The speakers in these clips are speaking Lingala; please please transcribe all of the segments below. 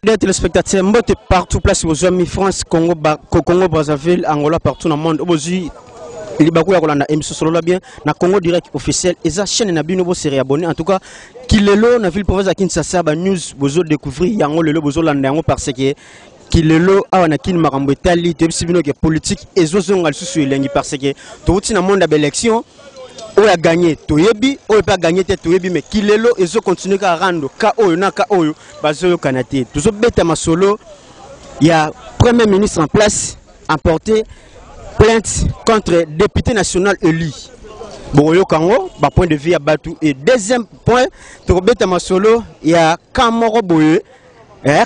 Fidèles téléspectateurs, mbote partout place bozwami France, Congo, ba, Congo Brazzaville, Angola, partout dans le monde. Bozwi libaku ya kolanda émission Solola bien na Congo Direct officiel. Eza chaîne na bino bo se réabonner. En tout cas, kilelo na ville province ya Kinshasa ba news bozo découvrir yango lelo bozo landa yango parce que kilelo awa na Kin makambo etali toyebisi bino ke politique ezozonga lisusu elengi parce que towuti na monde ya ba élection oyo a gagné toyebi, oyo mpe a gagné te toyebi, mais kilelo ezo continuer kaka rando ka oyo na ka oyo bazoyokana te. Tozobeta masolo ya premier ministre en place emporté plainte contre député national élu. Bokoyoka yango ba point de vue ya bato. Et deuxième point, tokobeta masolo ya ka moko boye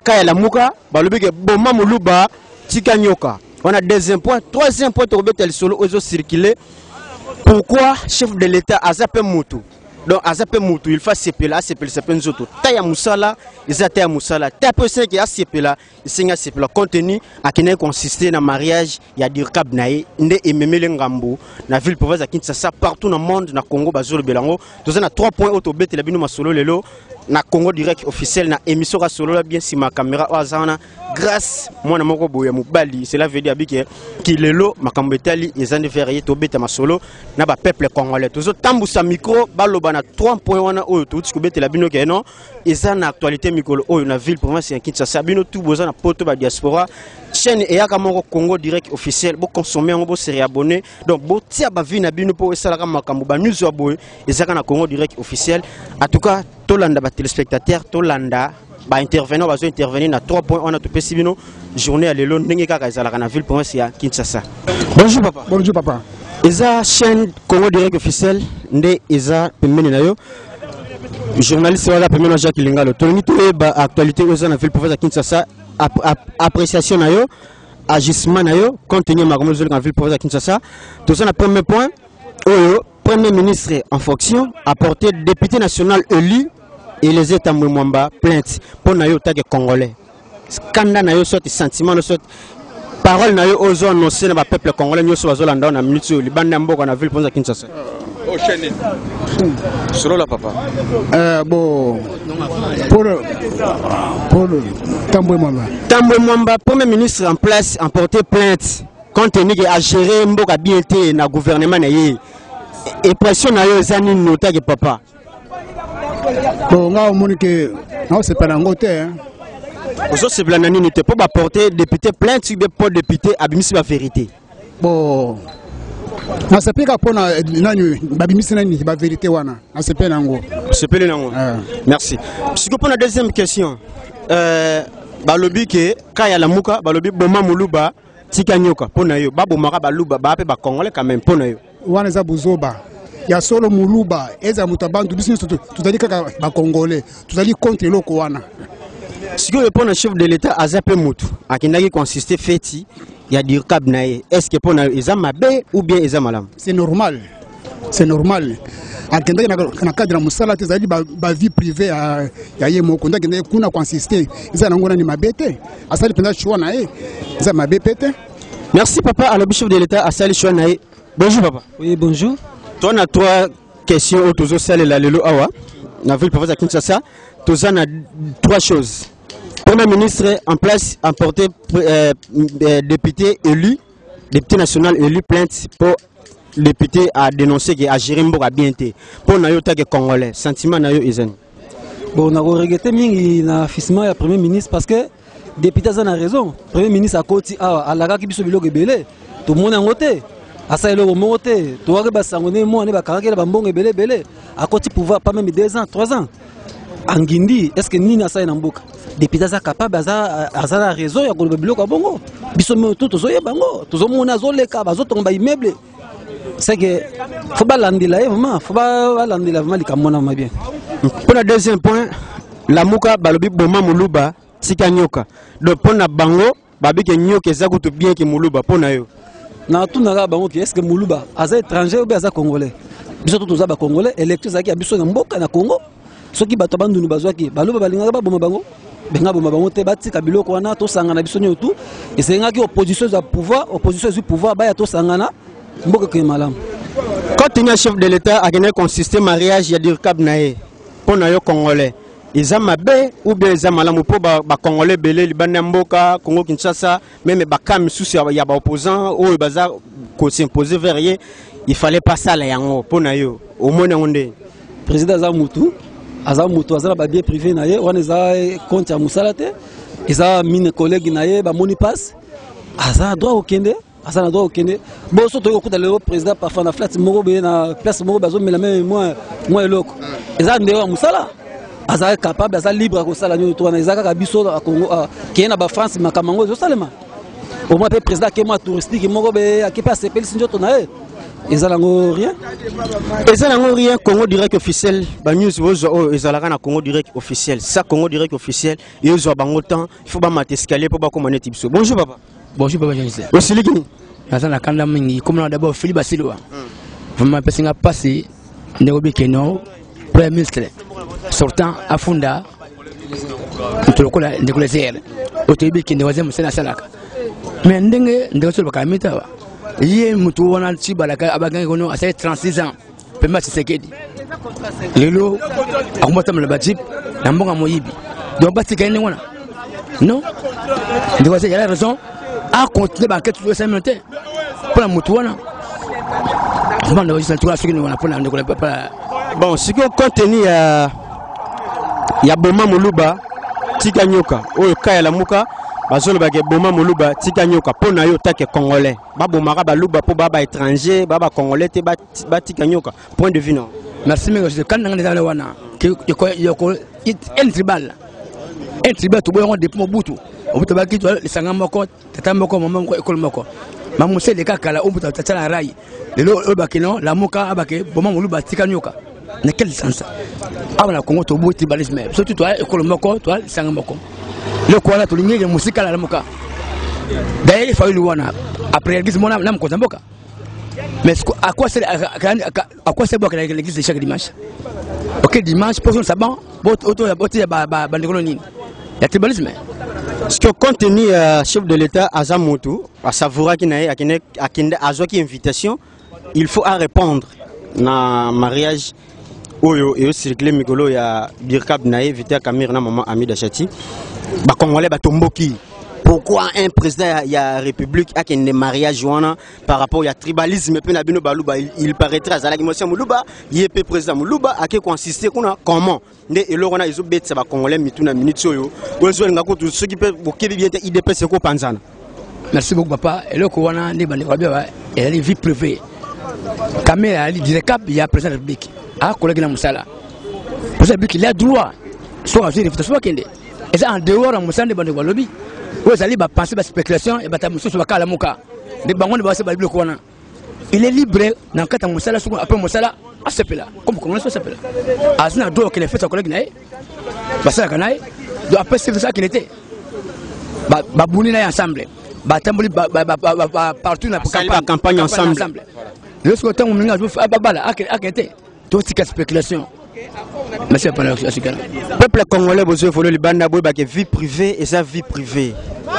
ka ya Lamuka, balobi ke boma moluba tika nyoka. Wana deuxième point. Troisième point, tokobeta lisolo oyo ezocircule: pourquoi chef de l'État aza mpe mutu? Donc aza mpe mutu, il faut asepela, asepelisa mpe nzoto. Ta ya mosala eza ta ya mosala ta mpe esengaki asepela, esengi asepela compte tenu akendaki koassister na mariage ya dircab na ye nde ememeli ngambo na ville province ya Kinshasa, partout na monde, na Congo bazolobela yango. Toza na 3 points oyo tobetela bino masolo lelo na Congo Direct officiel na émission ka Solola bien. Nsima caméra oyo aza wana Grâce, mwana moko boye ya mobali. Cela veut dire abike kilelo makambo etali eza nde vers ye. Tobeta masolo na bapeuple congolais, tozotambusa micro, baloba na 3 points wana oyo touti kobetela bino ke non, eza na actualité mikolo oyo na ville province ya Kinshasa. Bino tu boza na poto, badiaspora, chaîne eyaka moko Congo Direct officiel, boconsommer yango, bose réabonner, donc botia bavie na bino mpo esalaka makambo. Banews ya boye ezaka na Congo Direct officiel. En tout cas, tolanda batéléspectateur, tolanda baintervenant bazo intervenir na 3 points wana topesi bino journée ya lelo, ndenge kaka ezalaka na ville province ya Kinshasa. Bonjour papa. Bonjour papa. Eza chaîne Congo Direct officiel nde eza pembeni na yo, journaliste wana pembeni na Jacques Lingalo. Tolingi toyeba actualité oyo eza na ville province ya Kinshasa, appréciation na yo, agissement na yo compte tenu ya makambo ezoleka na ville province ya Kinshasa. Toza na premier point oyo: premier ministre en fonction apporté député national élu Eliezer Tambwe Mwamba plainte. Mpo na yo take congolais, kanda na yo, soit sentiment na, soit parole na yo ozo annoncer na bapeuple congolais nyonso bazolanda na minute oyo libanda ya mboka, na ville province ya Kinshasa. Solola papa. Bon, pour Tambwe Mwamba. Tambwe Mwamba, premier ministre en place, emporté plainte compte tenu ke agéré mboka bien te na gouvernement na ye. Impression na yo eza nini, otake papa? Bon, nga omoni ke naosepela yango te, hein. Ozosepela na nini te? Mpo baporte député plainte be mpo député abimisi bavérité? Bon, nasepeli kaka mpona nani babimisi, nani bavérité wana, nasepeli yango. Osepeli nango? Ah. Merci. Sikoyo mpona deuxième question, balobi ke ka ya Lamuka, balobi boma moluba tika nyoka. Mpo na yo, babomaka baluba baa mpe bacongolais quand même? Mpo na yo? Wana eza buzoba ya solo. Moluba eza moto ya bantu, biso nyonso tozali kaka bacongolais, tozali contre eloko wana. Sikoyo mpo na chef de l'État, aza mpe motu, akendaki koassister feti ya dircab na ye, est ce que mpo na yo eza mabe ou bien eza malamu? C'est normal, c'est normal. Akendaki na cadre ya mosala te, ezali bavie privée ya ye moko nde akendaki kuna koassister. Eza nango nani mabe te, asali mpenza choix na ye, eza mabe mpe te. Merci papa. Alobi chef de l'État asali choix na ye. Bonjour papa. Oui, bonjour. Toza na trois questions oyo tozosalela lelo awa na ville province ya Kinshasa. Toza na trois choses: premier ministre en place emporté député élu, député national élu plainte mpo député a dénoncé ke agéré mboka bien te. Mpo na yo take congolais, sentiment na yo eza nini? Bon, nakoregretter mingi na agissement ya premier ministre parce que député aza na raison. Premier ministre akoti awa, alakaki biso biloko ebele, tomoni yango te, asala eloko moko te. Towaki basango nde mwana bakangaki na bambongo ebele ebele. Akoti pouvoir pas même 2 ans, 3 ans, angindi. Est ce que nini asali na mboka? Député aza capable, aza na raison ya koloba biloko ya bongo. Biso me to tozoyeba yango, tozomona azoleka, bazotonga baimmeuble. C'est que faut balandela ye vraiment, faut balandela vraiment likambo wana vraiment bien. Mpo na deuxième point, Lamuka balobi boma moluba tika nyoka. Donc mpo na bango babike nyoka eza kutu bien ke moluba. Mpo na yo? Natunaka bango ke est ce que moluba aza étranger ou bien aza congolais? Biso to toza bacongolais, élection ezalaki ya biso na mboka na Congo. Soki bato ya Bandundu bazwaki, baluba balingaka baboma bango, benga boma bango te. Batika biloko wana, tosangana biso nyonso tu. Esengaki opposition ezwa pouvoir, opposition ezwi pouvoir, baya tosangana, mboka ekende malamu. Compte tenu ya chef de l'État akendaki koassister mariage ya dircab na ye, mpo na yo congolais? Eza mabe ou bien eza malamu mpo bacongolais ebele libanda ya mboka Congo Kinshasa, même baka misusu ya baopposant oyo baza kos'impose vers ye, il fallait pas sala yango. Mpo na yo, omoni yango nde? Président aza mutu, aza mutu, aza na babien privé na ye. Wana eza compte ya mosala te, eza mine collègue na ye. Bamoni passe, aza na droit kokende, aza na droit kokende. Boso toyei kokuta lelo président parfois na flat moko boye, na place moko bazomela même mwa eloko. Eza ndeko ya mosala, aza capable, aza libre ya kosala nini to wana. Eza kaka biso na Congo keye na bafrance, makambo yango ezosalema. Omoi mpe président ake mwa touristique moko be, ake mpe asepelisi nzoto na ye. Eza nango rien. Eza nango rien. Congo Direct Officiel, banews bozwa oyo ezalaka na Congo Direct Officiel. Sa Congo Direct Officiel ezwa bango temps, il faut bamata escalier mpo bakóma neti biso. Bonjour papa. Bonjour papa journaliste. Osiliki nini? Naza na kanda mingi. Comme na d'abord Philippe Basilwa, vraiment epesi nga mpasi ndenge obikeno premier ministre sortant afunda moto lokola ndeko Lezer oyo toyebi ke ndeko aza mosala asalaka. Mais ndenge ndeko so olobaka mita awa, ye motu wana cibalaka abagangi kono asali 36 ans pembe ya Tshisekedi, lelo akomatambola bajeep na mbongo ya moyibi. Donc batika ye ndenge wana? Non, ndeko aza yala raison, acontinue baenquête oyo esalemi te mpona motu wana. Vraiment, soki wana mpona ndeko. Bon, sikoyo compte tenu ya boma moluba tika nyoka oyo ka ya Lamuka bazolobaka boma moluba tika nyoka, mpo na yo take congolais, babomaka baluba mpo baa baétranger, baa bacongolais te, batika nyoka, point de vue non? Merci mingi. Kandi nanga eza wana yoko un tribal, un tribal toboyi yango depuis Mobutu. Mobutu abaki lisanga moko, tata moko, mama moko, ekolo moko. Mamusa eleka kala oyo moto atia rai. Lelo oyo bakeno Lamuka abake boma moluba tika nyoka, na quel sens? Awa na Congo toboyi tribalisme. Biso tu toya ekolo moko, toya lisanga moko. Eloko wana tolingi eke mosika na Lamuka. D'ailleurs, Fayulu wana après l'église mona na mokonzi ya mboka, mais à quoi c'est bon akenda l'église chaque dimanche? Ok, dimanche poso saban otoya bandeko nini ya tribalisme. Parce que compte tenu ya chef de l'État aza motu asavouraki na ye, akende, akende azwaki invitation, il faut à répondre na mariage oyo eyocircule mikolo ya dircab na ye Vital Kamerhe na mama Amida Chati. Bacongolais batomboki: pourquoi un président ya république akende mariage wana par rapport ya tribalisme mpe na bino baluba? Il paraîtrait azalaki mwasi ya moluba, ye mpe président moluba ake koinsiste kuna. Comment nde eloko wana ezobetisa bacongolais mitu na minute oyo, oyo ezolinga kutu soki mpe bokebi bien te, UDPS ekopanzana? Merci beaucoup papa. Eloko wana nde bandeko babi ezali vie privée. Kamerhe azali dircab ya président de la République, akolaki na mosala. Président de la République, il a droit soki azwi réputation akende. Eza en dehors ya mosala nde bandeko balobi. Oyo ezali bapense, baspéculation ya bato mosusu bakala moka nde bango nde base balobi biloko wana. Il est libre na kati ya mosala. Soki après mosala asepela comme congolais, so asepela, aza na droit okende fete ya collègue na ye basalaka na ye. Donc après service akende te, babuni na ye ensemble, batamboli partout na campagne ensemble. Lelo soki ntango moninga babala, akende te. Totika spéculation. Merci apana asikana. Peuple congolais, bozo évolue libanda, boyebake vie privée eza vie privée,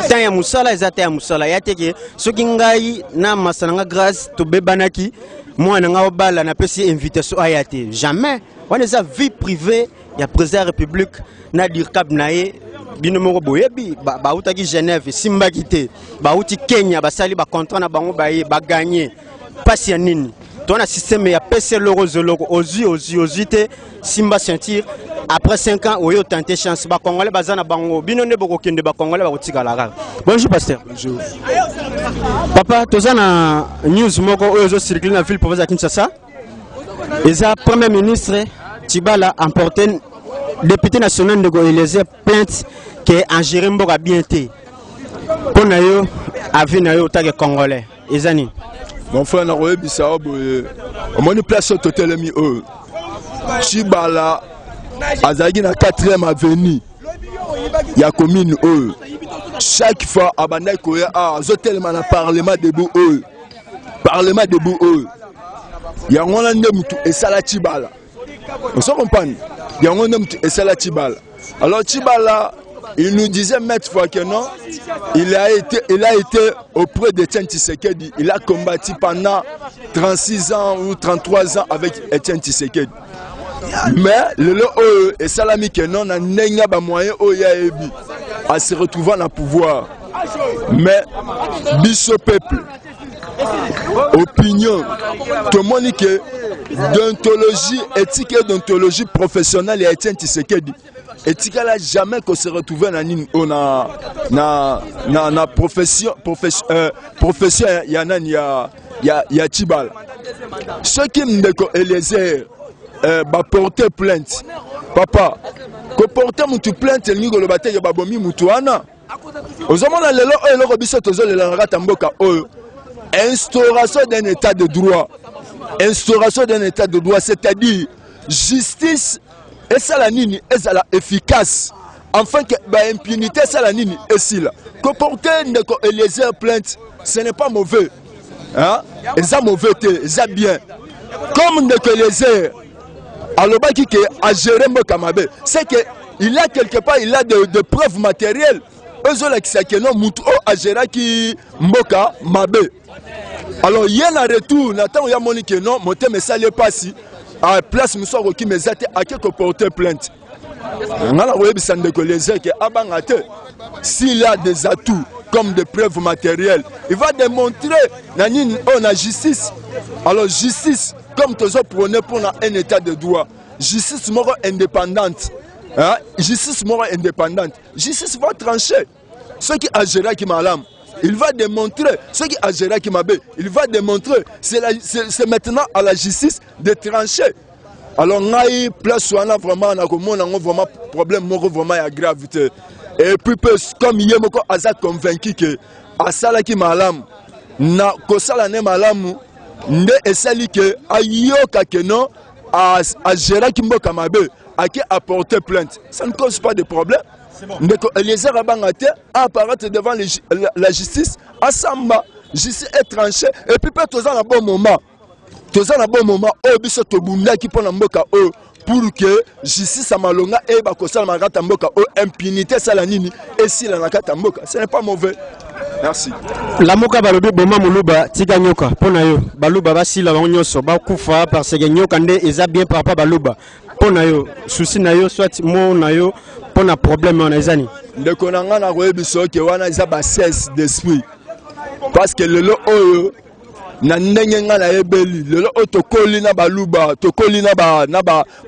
temps ya mosala eza temps ya mosala. Ya teke soki ngai na masa na nga Grâce tobebanaki, mwana na ngai obala, napesi invitation aya te, jamais. Wana eza vie privée ya président ya république na dircab na ye. Bino moko boyebi, bautaki Genève, esimbaki te, bauti Kenya, basali bacontrat na bango, baye baganye. Mpasi ya nini? To na système ya pese eloko, ozoloko, ozwi, ozwi, ozwi te, simba ceinture. Après 5 ans oyo tente chance. Bacongolais baza na bango, bino nde bokokende, bacongolais bakotikala kaka. Bonjour pasteur. Bonjour. Papa, toza na news moko oyo ezocircule na ville province ya Kinshasa. Eza premier ministre Tshibala emporté député national ndeko Eliezer plainte ke agéré mboka bien te. Mpo na yo, avis na yo otake congolais eza nini? Mon frère, nakoyebisa yo boye. Omoni place oyo totelemi oyo, Tshibala azalaki na 4e avenue ya commune oyo. Chaque fois abandaki koya awa, azotelema na Parlement debout oyo, Parlement debout oyo. Yango wana nde mutu esala Tshibala. Ozo comprendre? Yango nde mutu esala Tshibala. Alors Tshibala, il nous disait maintes fois que non, il a été auprès d'Etienne Tshisekedi, il a combattu pendant 36 ans ou 33 ans avec Etienne Tshisekedi. Mais lelo oyo esalami ke non, na ndenge ya bamoyen oyo ye ayebi, ase retrouva na pouvoir. Mais biso peuple, opinion, tomoni ke déontologie éthique et déontologie professionnelle ya Etienne Tshisekedi etikala jamais ko se retrouver na nini oyo na profession ya nani ya Tshibala. Soki ndeko Eliezer baporte plainte, papa, koporte mutu plainte elingi koloba te ke babomi mutu wana. Ozomona lelo oyo, eloko biso tozolela na kati ya mboka oyo, instauration d'un état de droit. Instauration d'un état de droit, c'est-à-dire justice esala nini? Ezala efficace, enfin que baimpunité esala nini? Esila. Koporte ndeko Eliezer plainte, ce n'est pas mauvais, hein? Eza mauvais te, eza bien. Comme ndeko Eliezer alobaki ke agere mboka mabe, c'est que il a quelque part, il a de preuves matérielles ezolakisa ke non, mutu oyo agéraki mboka mabe. Alors ye na retour, na ntango ya moni ke non, motema esali epasi, place mosusu akokima eza te, ake koporte plainte. Nga na koyebisa ndeko Eliezer ke abanga te. S'il a des atouts comme des preuves matérielles, il va démontrer na nini oyo, na justice. Alors justice, comme tozoprône mpona un état de droit, justice moko indépendante, hein? Justice moko indépendante, justice va trancher. Soki agéraki malamu, il va démontrer. Soki agéraki mabe, il va démontrer. C'est maintenant à la justice de trancher. Alors ngai, place wana, vraiment nakomona yango vraiment problème moko vraiment ya grave te. Et puis mpe comme ye moko aza convaincu ke asalaki malamu, na kosala ne malamu nde esali ke ayoka ke non, agéraki mboka mabe, ake apporter plainte, ça ne cause pas de problème. Ndeko Eliezer abanga te, apparaître devant la justice, asamba, justice etranché. Et puis mpe toza na bon moment, toza na bon moment oyo biso tobundaki mpo na mboka oyo, pour que justice ya malonga eyeba kosalama na kati ya mboka oyo, impunité esala nini? Esila na kati ya mboka. Ce n'est pas mauvais, merci. Lamuka balobi boma moluba, tika nyoka. Mpo na yo, baluba basila bango nyonso, bakufa, parce que nyoka nde eza bien par rapport baluba. Mpo na yo, souci na yo, soit mo na yo mpo na problème wana eza nini? Ndeko na ngai, nakoyebisa oke wana eza bassesse d'esprit, parce que lelo oyo, na ndenge ngai nayebeli, lelo oyo tokoli na baluba, tokoli na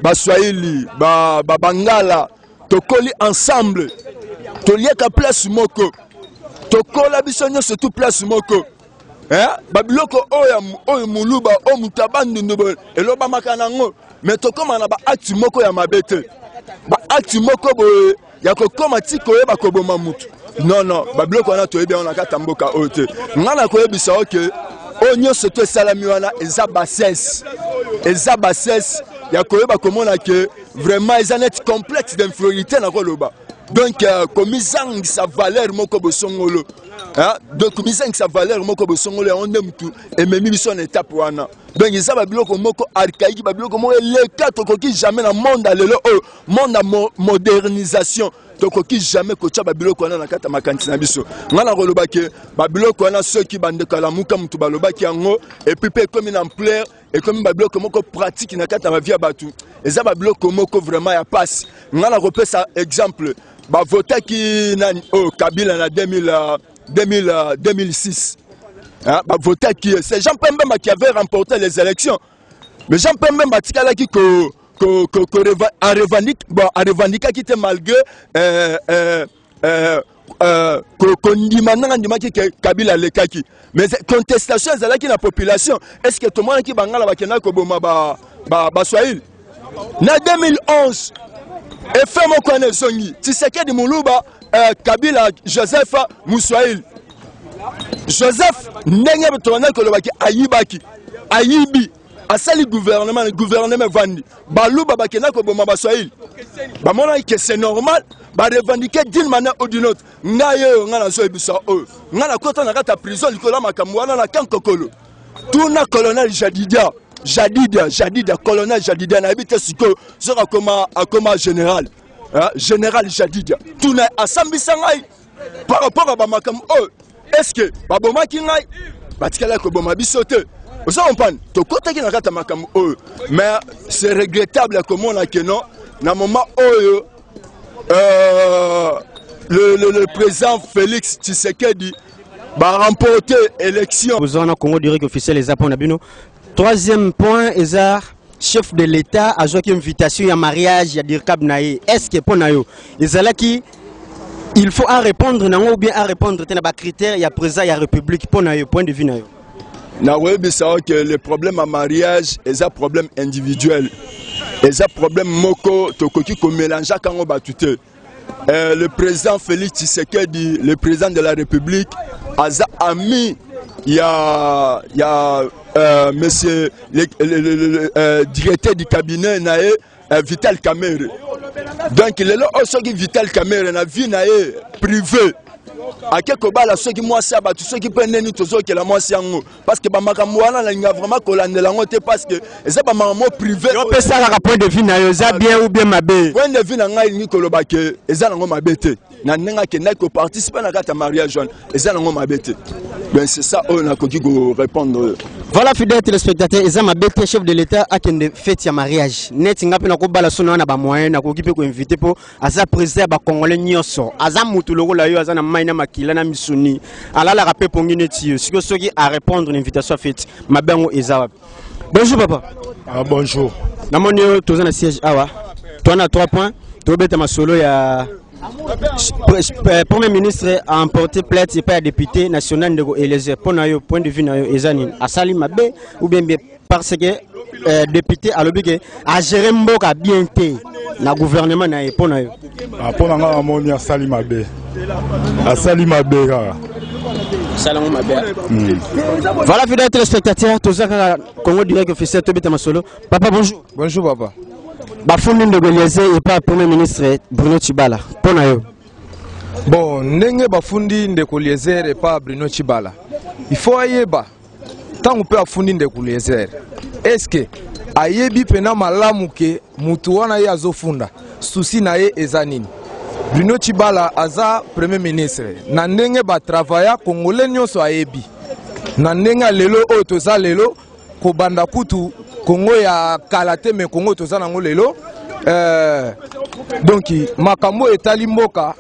baswahili, bangala, tokoli ensemble, toliaka place moko, tokola biso nyonso tu place moko, eh? Babiloko oyo, oyo moluba, oyo moto abandundu boye, elobamaka nango, mais tokóma na baacte moko ya mabe te, baacte moko boye ya kokóma ti koyeba koboma mutu. Non, non, babiloko wana toyebi yango na kati ya mboka oyo te. Ngai na koyebisa oke oyo nyonso to esalami wana eza bassesse, eza bassesse ya koyeba komona ke vraiment eza neti complexe d'infériorité na koloba. Donc komizangisa valeur moko bosongolo, hein? Donc komizangisa valeur moko bosongolo, yango nde mutu ememi biso na étape wana. Donc eza babiloko moko archaïque, babiloko moko eleka. Tokoki jamais na monde ya lelo oyo, monde ya modernisation, tokoki jamais kotia babiloko wana na kati ya makanisi na biso. Ngai na koloba ke babiloko wana, soki bandeko alamuka mutu balobaki yango, et puis mpe ekomi na ampleur, ekomi babiloko moko pratique na kati ya bavie ya bato, eza babiloko moko vraiment ya pasi. Ngai na kopesa exemple, bavotaki nani oyo, Kabila na 2000, 2000, 2006, hein, bavotaki, c'est Jean Pierre Bemba qui avait remporté les élections, mais Jean Pierre Bemba atikalaki ko ko ko ko arevendique, bon, arevendikaki te, malgré kondima ndenge andimaki ke Kabila alekaki, mais contestation ezalaki na population. Est ce que tomonaki bangala bakendaki koboma baswahili? Na 2011, effet moko wana ezongi: Tshisekedi moluba, Kabila Joseph muswahili. Joseph, ndenge tobandaki kolobaki, ayibaki, ayibi, asali gouvernement, gouvernement evandi, baluba bakenda koboma baswahili, bamonaki ke c'est normal barevendique d'une manière ou d'une autre. Ngai oyo, ngai nazoyebisa oyo, ngai nakota na kati ya prison likolo ya makambo wana na Kankokolo. Tuna colonel Jadidia, Jadidia, Jadidia, colonel Jadidia, nayebi te sikoyo soki akoma général, général Jadidia. Tuna, asambisa ngai par rapport à bamakambo oyo. Est ce que babomaki ngai? Batikalaki koboma biso te. Oza comprendre, tokotaki na kati ya makambo oyo, mais c'est regrettable komona ke non, na moment oyo le président Félix Tshisekedi ba remporter élection. Boza na Congo Direct officiel eza mpona bino. Troisième point eza chef de l'État azwaki invitation ya mariage ya dircab na ye. Est ce que mpo na yo ezalaki il faut à répondre nango ou bien à répondre te na bacritère ya président ya République? Mpo na yo, point de vue na yo? Nakoyebisa yo ke le problème ya mariage eza problème individuel, eza problème moko tokoki komélangeaka yango bato te. Le président Félix Tshisekedi, le président de la République, aza ami ya monsieur le directeur du cabinet na ye, Vital Kamerhe. Donc lelo oyo soki Vital Kamerhe na vie na ye privé ake kobala soki mwasi ya bato, soki mpe ndeni tozokela mwasi yango, parce que bamakambo wana nalinga vraiment kolandela yango te, parce que eza bamakambo privé. Yo opesa kaka point de vue na yo, eza bien ou bien mabe? Point de vue na ngai elingi koloba ke eza nango mabe te na ndenge akendaki koparticipe na kati ya mariage wana, eza nango mabe te. Donc c'est ça oyo nakoki korépondre oyo. Voilà, fidèle téléspectateur, eza mabe te chef de l'État akende fête ya mariage. Neti nga mpe nakobala, so na wana bamoyen, nakoki mpe koinvite, mpo aza président ya bacongolais nyonso, aza mutu lokola yo, aza na mai na makila na misuni, alalaka mpe pongi neti yo. Sikoyo soki arépondre na invitation ya fête, mabe yango eza wapi? Bonjour papa. Ah, bonjour. Namoni oyo toza na siège awa, toza na 3 points. Tobeta masolo ya premier ministre a emporté plainte epai ya député national ndeko Eliezer. Mpo na yo, point de vue na yo eza nini? Asali mabe ou bien bien? Parce que député alobi ke agéré mboka bien te na gouvernement na ye. Mpo na yo? Ah, mpo na ngai namoni asali mabe, asali mabe kaka. Salango mabe. Voilà, fidèle téléspectateur, toza kaka Congo Direct officiel, tobeta masolo. Papa, bonjour. Bonjour papa. Bafundi ndeko Eliezer epai premier ministre Bruno Tshibala. Mpo na yo? Bon, ndenge bafundi ndeko Eliezer epa Bruno Tshibala, il faut ayeba ntango mpe afundi ndeko Eliezer, est-ce ayebi mpena malamu ke mutu wana ye azofunda, souci na ye eza nini? Bruno Tshibala aza premier ministre, na ndenge batravailla, congolais nyonso ayebi na ndenge ya lelo oyo toza lelo, kobanda kutu Kongo ya kala te, me Kongo toza nango lelo. Donc makambo oyo etali mboka,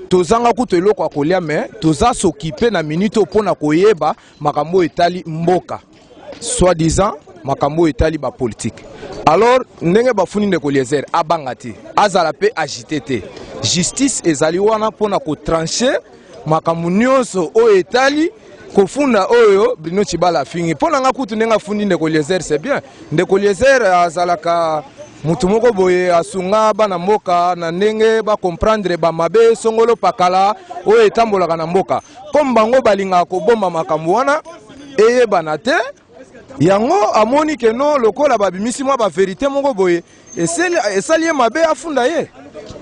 tozanga kutu eloko ya kolia, me toza s'occuper na minute oyo mpona koyeba makambo oyo etali mboka, soi-disant makambo oyo etali bapolitike. Alors ndenge bafundi ndeko Eliezer, abanga te, azala mpe agité te. Justice ezali wana mpona kotrancher makambo nyonso oyo etali kofunda oyo Bruno Tshibala afingi. Mpo na nga kutu, ndenge afundi ndeko Eliezer, c'est bien. Ndeko Eliezer azalaka mutu moko boye asunga bana mboka na ndenge bacomprendre bamabe songolo pakala oyo etambolaka na mboka. Comme bango balingaka kobomba makambo wana eyebana te, yango amoni ke no, lokola babimisi mwa bavérité moko boye, esali ye mabe, afunda ye.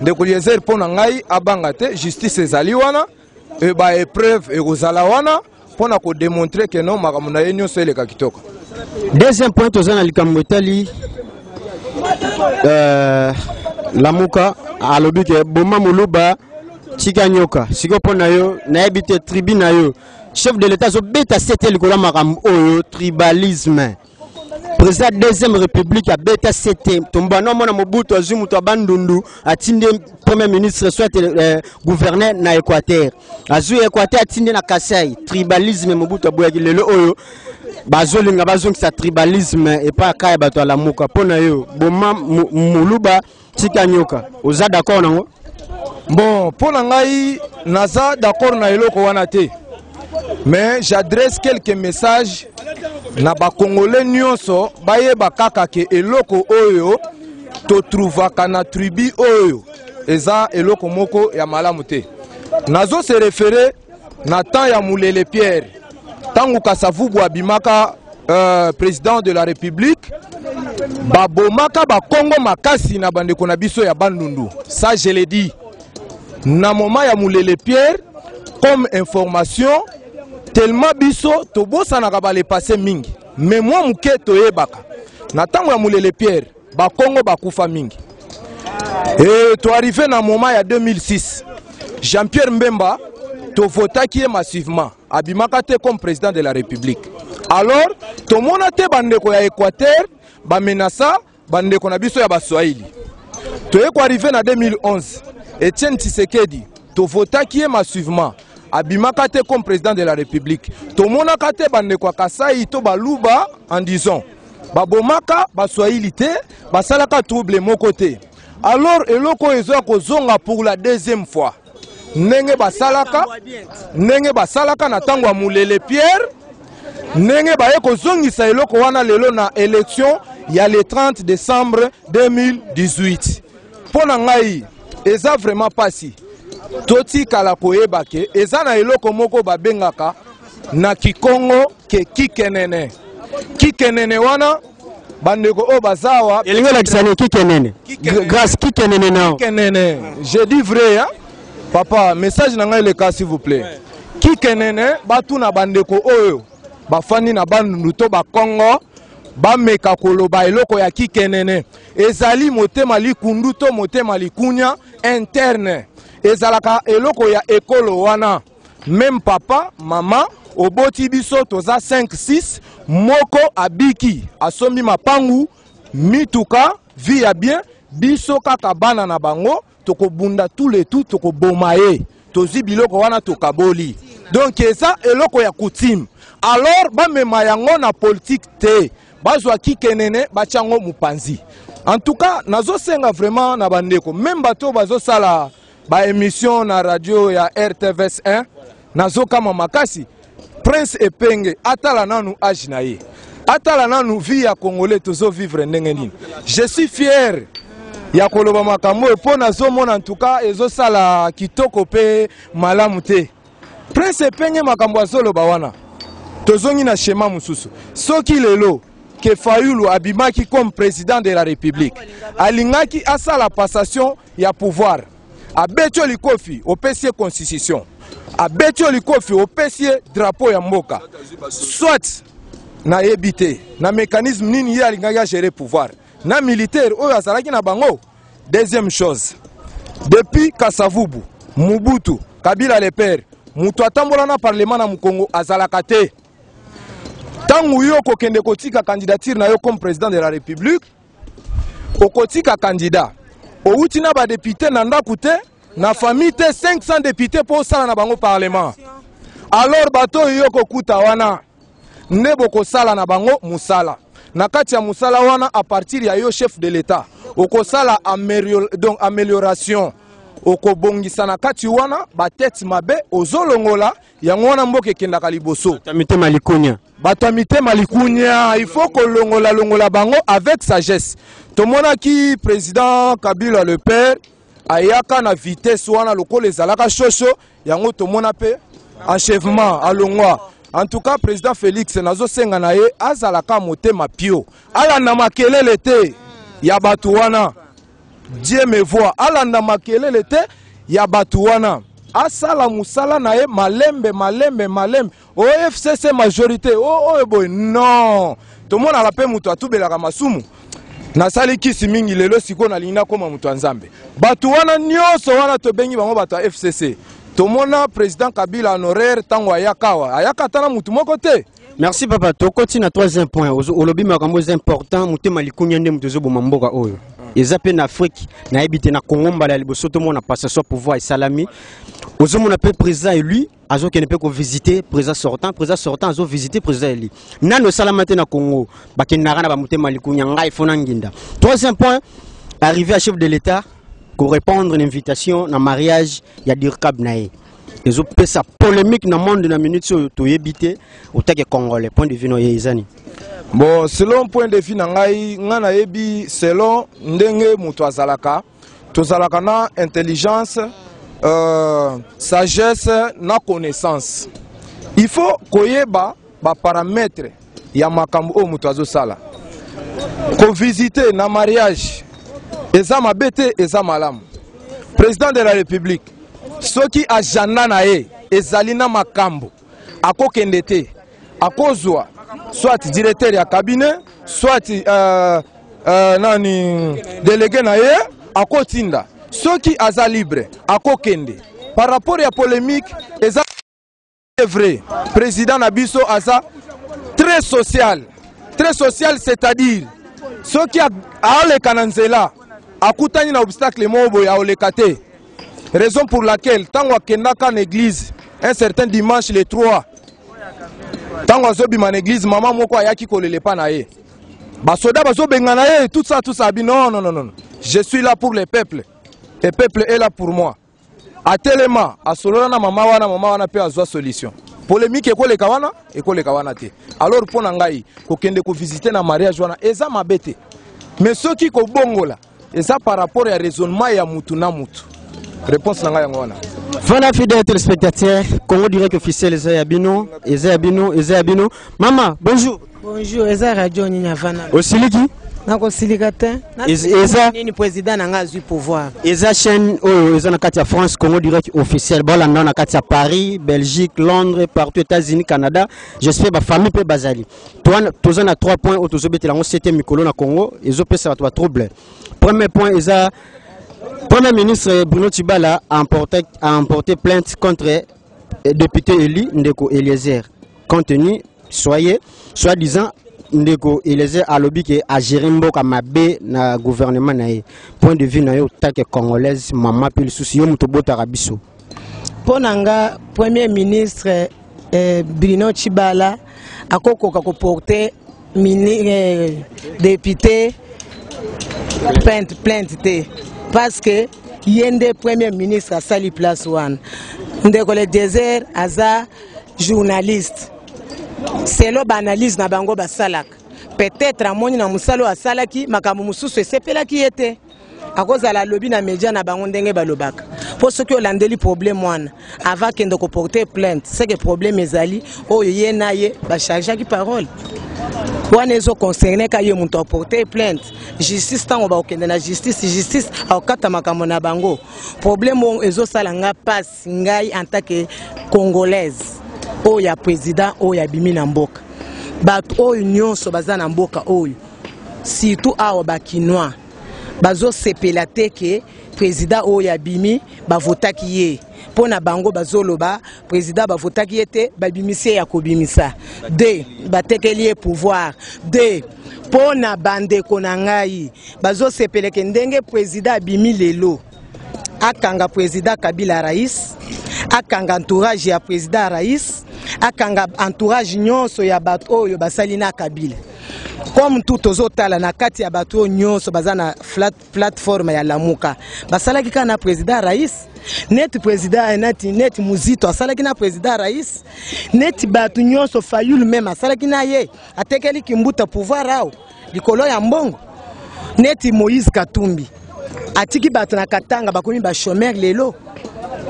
Ndeko Eliezer, mpo na ngai, abanga te. Justice ezali wana, e baépreuve ekozala wana mpo na kodémontrer ke no, makambo na ye nyonso eleka kitoko. Deuxième point, toza na likambo etali Lamuka. Alobi ke boma moluba, tika nyoka. Sikoyo mpo na yo, nayebi te tribu na yo, chef de l'État azobeta sete likolo ya makambo oyo tribalisme. Président deuxième République abeta sete. Tombana omona Mobutu azwi moto ya Bandundu, atindi premier ministre soit gouverneur na Équateur, azwi Équateur, atindi na Kasai. Tribalisme Mobutu aboyaki, lelo oyo bazolinga bazongisa tribalisme epai aka ya bato ya Lamuka. Mpo na yo, boma moluba, tika nyoka, oza d'accord nango? Bon, mpo na ngai naza d'accord na eloko wana te, mais j'adresse quelques messages na bakongolais nyonso. Bayeba kaka ke eloko oyo totrouvaka na tribu oyo eza eloko moko ya malamu te. Nazo se référer na temps ya Mulele Pierre, ntango Kasavubu abimaka président de la République, babomaka bakongo makasi na bandeko na biso ya Bandundu. Ça, je l'ai dit na moment ya Mulele Pierre comme information. Tellement biso tobosanaka balepasse mingi, mais mwa moke toyebaka, na ntango ya Mulele Pierre bakongo bakufa mingi. E toarrive na moment ya 2006, Jean-Pierre Mbemba, tovotaki ye massivement, abimaka te comme président de la République. Alors tomona te bandeko ya Équateur bamenasa bandeko na biso ya Baswahili. Toye koarrive na 2011, Etienne Tshisekedi tovotaki ye massivement, abimaka te comme président de la République. Tomonaka te bandeko ya Kasai to Baluba en disant babomaka Baswahili te, basalaka trouble moko te. Alors eloko oyo ezoya kozonga pour la deuxième fois, ndenge basalaka, ndenge basalaka na ntango ya Mulele Pierre, ndenge baye kozongisa eloko wana lelo na élection ya le 30 décembre 2018. Mpo na ngai eza vraiment pasi. Totikala koyeba ke eza na eloko moko babengaka na Kikongo ke kikenene. Kikenene wana, bandeko oyo baza awa, Elingi olakisa nini kikenene? Grâce kikenene nao. Kikenene, je dis vrai, hein? Papa, message na ngai eleka, s'il vous plaît. Kikenene, batuna bandeko oyo bafandi na Bandundu to Bakongo, bameka koloba eloko ya kikenene. Ezali motema likundu to motema likunya interne, ezalaka eloko ya ekolo wana. Même papa, mama oboti biso toza 5 6, moko abiki, asombi mapangu, mituka, vie ya bien, biso kaka bana na bango tokobunda tout le tout, tokoboma ye, tozwi biloko wana, tokaboli. Donc eza eloko ya coutume. Alors bamema yango na politique te, bazwa kikenene, batia yango mopanzi. En tout cas nazosenga vraiment na bandeko, même bato oyo bazosala baémission na radio ya RTVS 1, nazokama makasi. Prince Epenge atala nanu age na ye, atala nanu vie ya Congolais tozovivre ndenge nini. Je suis fier ya koloba makambo oyo mpo nazomona ntuka ezosala kitoko mpe malamu te. Prince Epenge, makambo azoloba wana, tozongi na schéma mosusu. Soki lelo ke Fayulu abimaki comme président de la République, alingaki asala passation ya pouvoir, abeti yo likofi, opesi ye constitution, abeti yo likofi, opesi ye drapeau ya mboka, soit nayebi te na mécanisme nini ye alingaki agérer pouvoir na militaire oyo azalaki na bango. Deuxième chose, depuis Kasavubu, Mobutu, Kabila le père, moto atambola na parlement na mokongo azalaka te. Ntango yo okokende kotika candidature na yo comme président de la République, okotika candidat outi na badéputé na ndako te, na famille te, 500 député mpo osala na bango parlement. Alors bato oyo yo kokuta wana nde bokosala na bango mosala. Na kati ya mosala wana, à partir ya yo chef de l'État, okosala donc amélioration, okobongisa na kati wana batete mabe, ozolongola yango wana, mboka ekendaka liboso. Mitema likunya. Bato ya mitema likunya, il faut kolongola-longola bango avec sagesse. Tomonaki président Kabila le père ayaka na vitesse wana lokola ezalaka shosho yango, tomona mpe achèvement, alongwa. En tout cas président Félix, nazosenga na ye azalaka motema pio, alanda makelele te ya bato wana. Dieu me voit, alanda makelele te ya bato wana, asala mosala na ye malembe malembe malembe. O FCC majorité oyo boye, non, tomonaka mpe moto atubelaka masumu. Nasali kisi mingi, lelo sikoyo nalingi nakóma moto ya Nzambe. Bato wana nyonso wana tobengi bango bato ya FCC. Tomona président Kabila honoraire, ntango ayaka awa, ayaka ata na motu moko te. Merci papa. Tokoti na troisième point. Olobi makambo eza important. Motema likunya nde moto ezoboma mboka oyo. Eza mpe na Afrique, nayebi te, na Congo mbala ya liboso tomona passation pouvoir esalami, ozomona mpe président élu azokende mpe kovisite président sortant, président sortant azovisite président élu. Nano esalama te na Congo. Bakendaka na bamotema likunya, ngai fo na nginda. Troisième point, arrivé à chef de l'État korépondre na invitation na mariage ya dircab na ye, ezopesa polémique na monde na minute oyo. Toyebi te, otake Congolais, point de vue no ye eza nini? Bon, selon point de vue na ngai, ngai nayebi selon ndenge moto azalaka, tozalaka na intelligence, sagesse na connaissance. Il faut koyeba baparamètre ya makambo oyo moto azosala. Kovisite na mariage eza mabe te, eza malamu. Président de la République, soki agenda na ye ezali na makambo, akokende te, akozwa soit directeur ya cabinet, soit nani, délégué na ye akotinda. Soki aza libre, akokende. Par rapport ya polémique, eza vrai, président na biso aza très Très social, très social, c'est-à-dire soki aoleka na nzela akutani na obstacle moko boye, aoleka te. Raison pour laquelle ntango akendaka na église un certain dimanche le 3, ntango azobima na église, mama moko ayaki kolela epa na ye, basoda bazobengana ye, tout ça, tout ça. Abi: "Non, non, non, non, je suis là pour le peuple et peuple est là pour moi." Atelema, asolola na mama wana, mama wana mpe azwa solution. Polémique ekoleka wana, ekoleka wana te. Alors mpo na ngai, kokende kovisite na mariage wana eza mabe te, mais soki kobongola eza par rapport ya raisonnement ya mutu na mutu. Réponse na ngai yango wana. Voilà, fidèles téléspectateurs, Congo Direct officiel eza ya bino, eza ya bino, eza ya bino. Mama, bonjour. Bonjour, eza radio nini avana? Osiliki? Nakosilika te. Nini, président na nga azwi pouvoir. Eza chaîne oyo eza na kati ya France, Congo Direct officiel. Bolanda na kati ya Paris, Belgique, Londres, partout, États-Unis, Canada. J'espère bafamille mpe bazali. Toza na 3 points oyo tozobetela yango sete mikolo na Congo, ezopesa bato batrouble. Premier point eza Premier ministre Bruno Tshibala a emporté plainte contre député élu ndeko Eliezer. Compte tenu, soyez, soi-disant, ndeko Eliezer alobi ke agéré mboka mabe na gouvernement na ye. Point de vue na yo take congolaise, mama, mpe lisusu yo moto obotaka biso. Mpo na nga, premier ministre Bruno Tshibala akokoka koporte député plainte te, parce que ye nde premier ministre asali place wana. Ndeko Eliezer aza journaliste, selo baanalyse na bango basalaka, peut-être amoni na mosala oyo asalaki makambo mosusu esepelaki ye te, akozala alobi na media na bango ndenge balobaka. Mpo soki olandeli problème wana, avant akende koporte plainte, c'est que problème ezali oyo ye na ye bachargeaki parole wana, ezoconcerne ka ye moto aporte plainte. Justice, ntango bakokende na justice, justice akokata makambo na bango. Problème oyo ezosala nga mpasi, ngai en tant que congolaise, oyo ya président oyo abimi na mboka, bato oyo nyonso baza na mboka oyo, surtout awa bakinois, bazosepela te ke président oyo abimi, bavotaki ye. Mpo na bango, bazoloba président bavotaki ye te, babimisi ye ya kobimisa de, batekeli ye pouvoir de. Mpo na bandeko na ngai, bazosepeleke ndenge président abimi lelo, akanga président Kabila rais, akanga entourage ya président rais, akanga entourage nyonso ya bato oyo basali na Kabila. Comme tout tozotala na kati ya bato oyo nyonso baza na plateforme ya Lamuka, basalaki kaka na président rais, neti président neti Muzito asalaki na président rais, neti bato nyonso, Fayulu même asalaki na ye, atekeli Kimbuta pouvoir awo likolo ya mbongo, neti Moïse Katumbi atiki bato na Katanga bakomi bachômeur lelo,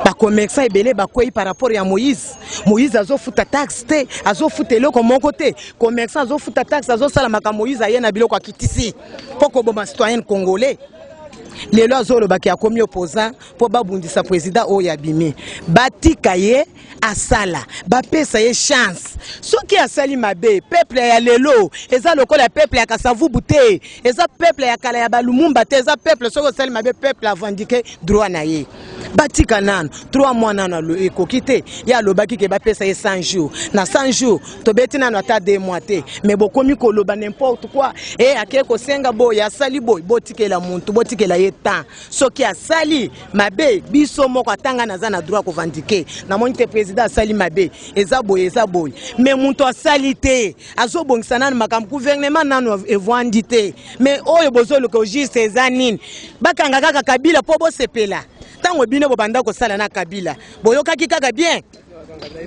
bacommerçant ebele bakwei par rapport ya Moïse. Moïse azofuta taxe te, azofuta eloko moko te, commerçant azofuta taxe, azosala makambo. Moïse aye na biloko akitisi mpo koboma citoyenne congolais. Lelo azolobaki akomi opposant mpo babundisa président oyo abimi. Batika ye asala, bapesa ye chance. Soki asali mabe, peuple ya lelo eza lokola peuple ya Kasavubu te, eza peuple ya kala ya balumumba te, eza peuple soki osali mabe, peuple arevendique droit na ye. Batika nano 3 mois, nano ekoki te. Ye alobaki ke bapesa ye 100 jours. Na 100 jours tobeti nano ata 2 mois te, mais bokomi koloba n'importe quoi. E ake kosenga boye, asali boye. Botikela muntu, botikela ye temps. Soki asali mabe, biso moko, atanga naza na droit korevendiquer, namoni te président asali mabe, eza boye, eza boye. Mais moto asali te, azobongisa nanu makambo, gouvernement nanu evwandi te. Mais oyo bozoluka juste eza nini? Bakanga kaka Kabila mpo bosepela? Ntango bino bobanda kosala na Kabila, boyokaki kaka bien.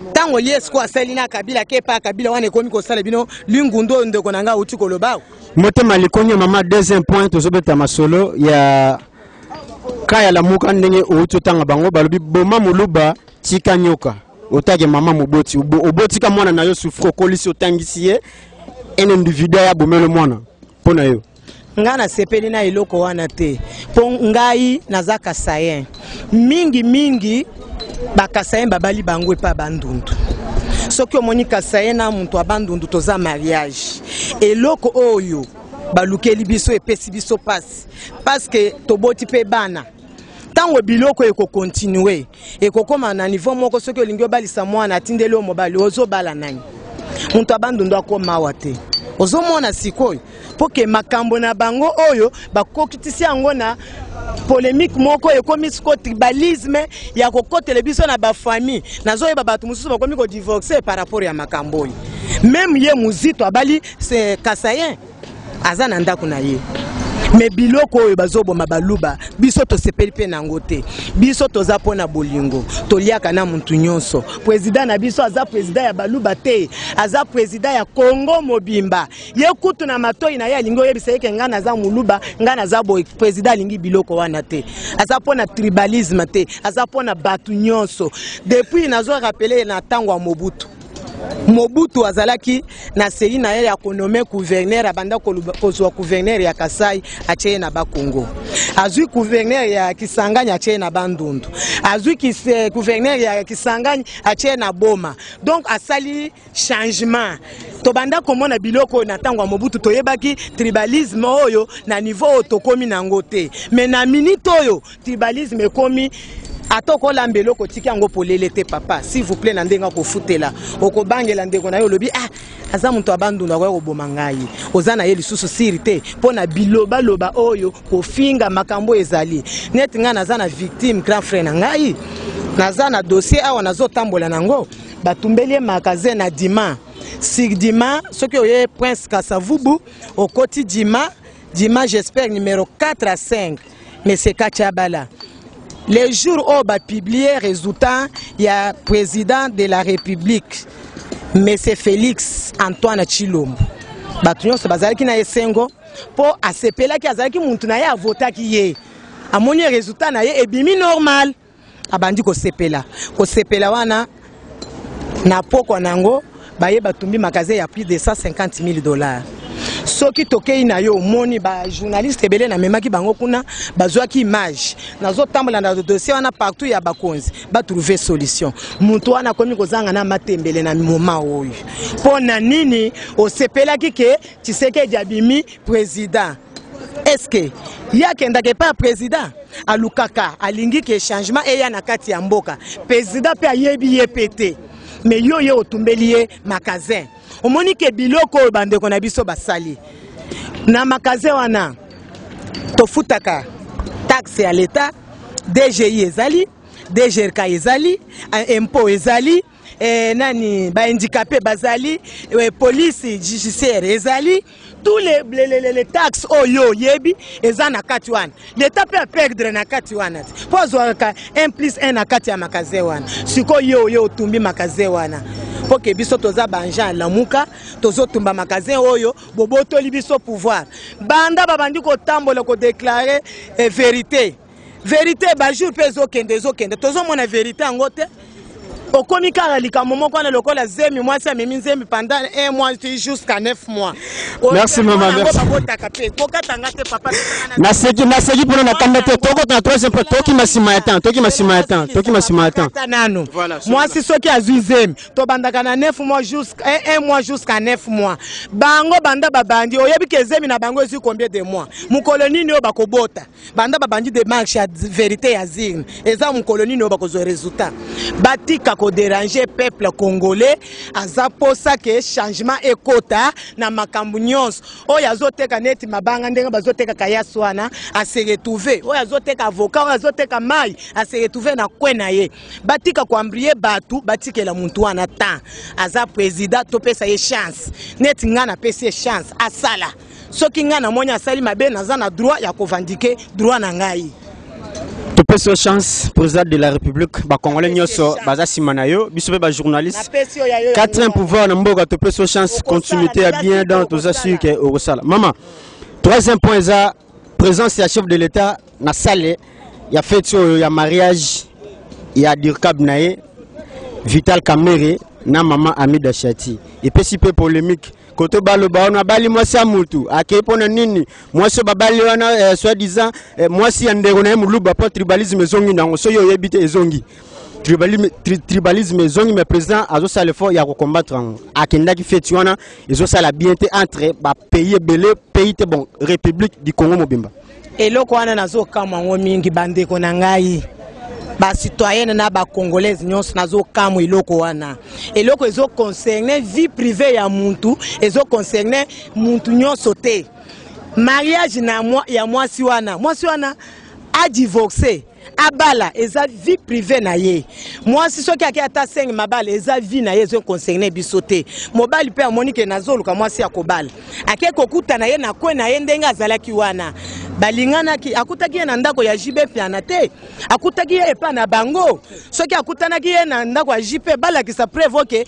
Ntango ye siko asali na Kabila, ke epa Kabila wana ekomi kosala bino lingundu oyo ndeko na ngai auti koloba. Motema likonyo, mama. Deuxième point, tozobeta masolo ya ka ya Lamuka. Ndenge outi otanga bango, balobi boma moluba, tika nyoka. Otake mama moboti, obotika mwana na yo souffre, okolisi, otangisi ye, un individu aya bomelo mwana. Mpo na yo? Ngai nasepeli na eloko wana te, mpo ngai naza kasayen. Mingimingi bakasayen babali bango epa Bandundu. Soki omoni kasayen na moto ya Bandundu, toza mariage. Eloko oyo balukeli biso epesi biso mpasi, parce que toboti mpe bana. Ntango biloko ekokontinue, ekokóma na niveau moko, soki olingi obalisa mwana, atindeli oyo mobali, ozobala nani? Moto ya Bandundu akoma awa te. Ozomona sikoyo mpo ke makambo na bango oyo bakokitisi yango na polémique moko, ekomi sikoyo tribalisme ya kokotela biso na bafamille. Nazoyeba bato mosusu bakomi kodivorce par rapport ya makambo oyo. Même ye Muzito abali Kasaïen, aza na ndako na ye. Me biloko oyo bazoboma Baluba, biso tosepeli mpe nango te. Biso toza mpo na bolingo, toliaka na mutu nyonso. Président na biso aza président ya Baluba te, aza président ya Kongo mobimba. Ye kutu na matoi na ye alingi oyebisa ye ke ngai naza Moluba, ngai naza boye. Président alingi biloko wana te, aza mpo na tribalisme te, aza mpo na bato nyonso. Depuis nazo rappeler na ntango ya Mobutu, Mobutu azalaki na sei na ye ya konommer gouverneur. Abanda kozwa gouverneur ya Kasai, atie ye na Bakongo. Azwi gouverneur ya Kisangani, atie ye na Bandundu. Azwi gouverneur ya Kisangani, atie ye na Boma. Donc asali changement. Tobanda komona biloko oyo na ntango ya Mobutu, toyebaki tribalisme oyo na niveau oyo tokómi nango te. Mais na minute oyo tribalisme ekomi, ata okolamba eloko, otiki yango polele te. Papa, s'il vous plaît, na ndenge akofutela, okobangela ndeko na ye, olobi: "Ah, aza moto ya Bandundu, akoya koboma ngai." Oza na ye lisusu sûr te mpo na bilobaloba oyo, kofinga, makambo ezali neti ngai naza na victime, grand frère na ngai. Naza na dossier awa, nazotambola nango. Batumbeli ye magasin na Dima, sur Dima. Soki oye Prince Kasavubu, okoti Dima, Dima j'espère numéro 4 à 5, monsieur Katia. Le jour oyo bapublier résultat ya président de la République, monsieur Félix Antoine Tshilombo, bato nyonso bazalaki na esengo mpo asepelaki, azalaki muntu na ye, avotaki ye. Amoni résultat na ye ebimi normal, abandi kosepela. Kosepela wana, na pokwa nango baye batumbi magasin ya plus de 150 000 $. Soki tokei na yo, omoni bajournaliste ebele namemaki bango kuna, bazwaki image. Nazotambola na dossier wana partout ya bakonzi batrouve solution. Moto wana akomi kozanga na matembele na moma oyo. Mpo na nini osepelaki ke Tshisekedi abimi président? Est-ce ye akendaka epai ya président, alukaka, alingi ke changement eya na kati ya mboka? Président mpe ayebi ye mpe te, mais yo ye otumbeli ye magasin. Omoni ke biloko oyo bandeko na biso basali na magasin wana, tofutaka taxe ya leta, DGI ezali, DGRK ezali, impôt ezali, nani, bahandicapé bazali, police judiciaire ezali, tous les taxes oyo oyebi eza na kati wana. Leta mpe aperdre na kati wana te, mpo azwaka 1 plus 1 na kati ya magasin wana. Sikoyo oyo otumbi magasin wana, mpo ke biso toza baagent ya Lamuka, tozotumba magasin oyo bobotoli biso pouvoir. Banda babandi kotambola kodéclarer vérité, vérité, bajour mpe ezokende, ezokende, tozomona vérité yango te. Okomi kaka likambo moko wana lokola zemi, mwasi amemi nzembi pendant un mois jusqu'à 9 mois. Merci, mama, merci. Babotaka mpe kokatanga te, papa. Naseki, naseki mpona na kanda te. Tokota na troisième point, tokima nsima ya temps, tokima nsima ya temps, tokima nsima ya temps. Kata nanu. Mwasi soki azwi zemi, tobandaka na 9 mois jusqu'à 1 mois jusqu'à 9 mois. Bango banda babandi, oyebi ke zemi na bango ezwi combien de mois? Mokolo nini oyo bakobota? Banda babandi démarche ya vérité ya zirne, eza mokolo nini oyo bakozwa résultat? Batika kodéranger peuple congolais. Aza posa ke changement ekota na makambo nyonso. Oyo azoteka neti mabanga, ndenge bazoteka kayasi wana, ase retrouve. Oyo azoteka avocat, oyo azoteka mai, ase retrouve na kwe na ye. Batika koembrouiller bato, batikela muntu wana temps. Aza président, topesa ye chance. Neti ngai napesi ye chance asala. Soki ngai namoni asali mabe, naza na droit ya korevendiquer droit na ngai. Topesi yo chance, président de la République. Bacongolais nyonso baza nsima na yo, biso mpe bajournaliste. Napesi yo ya yo. Quatrième pouvoir na mboka, topesi yo chance, continuité ya bien. Donc toza sûr ke okosala. Mama, troisième point eza présence ya chef de l'État na salle ya fête oyo ya mariage ya dircab na ye Vital Kamerhe na mama Amida Shati. Epesi mpe polémique koto baloba wana abali mwasi ya mutu, akei mpona nini? Mwasi oyo babali wana, soi disant mwasi ya ndeko na ye Moluba, mpo tribalisme ezongi nango. Soki oyebi te, ezongi tribalisme, tribalisme ezongi. Mais président azosala effort ya kocombattre yango. Akendaki feti wana, ezosala bien te entre bapays ebele, pays te, bon, République du Congo mobimba. Eloko wana nazokamwa yango mingi, bandeko na ngai. Bacitoyenne na bacongolaise nyonso, nazokamwa eloko wana. Eloko ezoconcerne vie privée ya muntu, ezoconcerne muntu nyonso te. Mariage na mwa, ya mwasi wana, mwasi wana adivorce, abala, eza vie privée na ye. Mwasi soki ake ata 5 mabala, eza vie na ye, ezoconcerne biso te. Mobali mpe amoni ke nazoluka mwasi ya kobala, ake kokutana ye na kwe na ye ndenge azalaki wana, balinganaki, akutaki ye na ndako ya JB Mpiana te, akutaki ye epa na bango. Soki akutanaki ye na ndako ya JP, balakisa preuve oke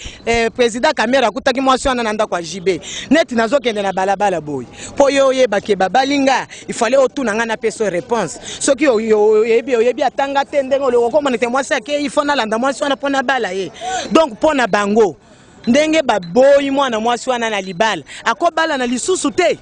président Kamerhe akutaki mwasi wana na ndako ya JB. Neti nazokende na balabala boye, mpo yo oyebake babalinga, ifale otuna ngai, napesa réponse. Soki oyebi, oyebi atanga te, ndenge okomona te mwasi ake, ifo nalanda mwasi wana mpo nabala ye. Donc mpo na bango, ndenge baboyi mwana mwasi wana na libala, akobala na lisusu te.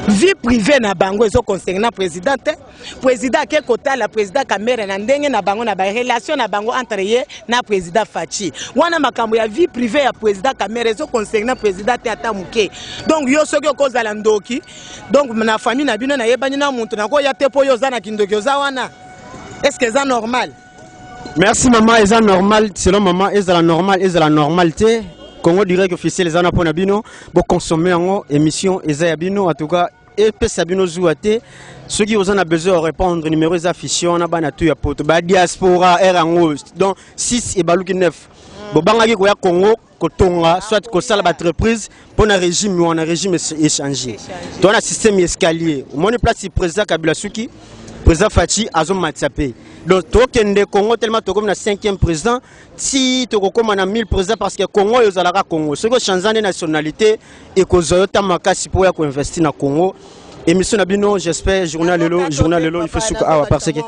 Vie privée na bango ezoconcerne na président te. Président ake kotala président Kamerhe na ndenge na bango, na barelation na bango entre ye na président Fatshi. Wana makambo ya vie privée ya président Kamerhe, ezoconcerne na président te ata moke. Donc yo soki okozala ndoki, donc na famille na bino nayebani na moto nakoya te, mpo yo oza na kindoki, oza wana, est ce que eza normal? Merci mama. Eza normal selon mama. Ezala normal, ezala normal te, Congo Direct Officiel eza na mpo na bino. Boconsommer yango, émission eza ya bino. En tout cas, epesa bino zuwa te. Soki oza na besoin ya répondre, numéro eza affiché wana. Bana tu ya poto, badiaspora, ere yango donc 6 ebaluki 9, bobangaki koya Congo kotonga, soit kosala baentreprise mpo na régime wana. Régime échange, toza na système escalier. Omoni place président Kabila suki, président Fatshi azomatisa mpe. Donc tokende Congo tellement tokomi na 5e président, ti tokokóma na 1000 président, parce que Congo oyo ozalaka Congo. Soki ochange nde nationalité, ekozwa yo ta makasi mpo oya koinvestir na Congo. Émission na bino, j'espère journal lelo, journal lelo, il faut suka awa, parce que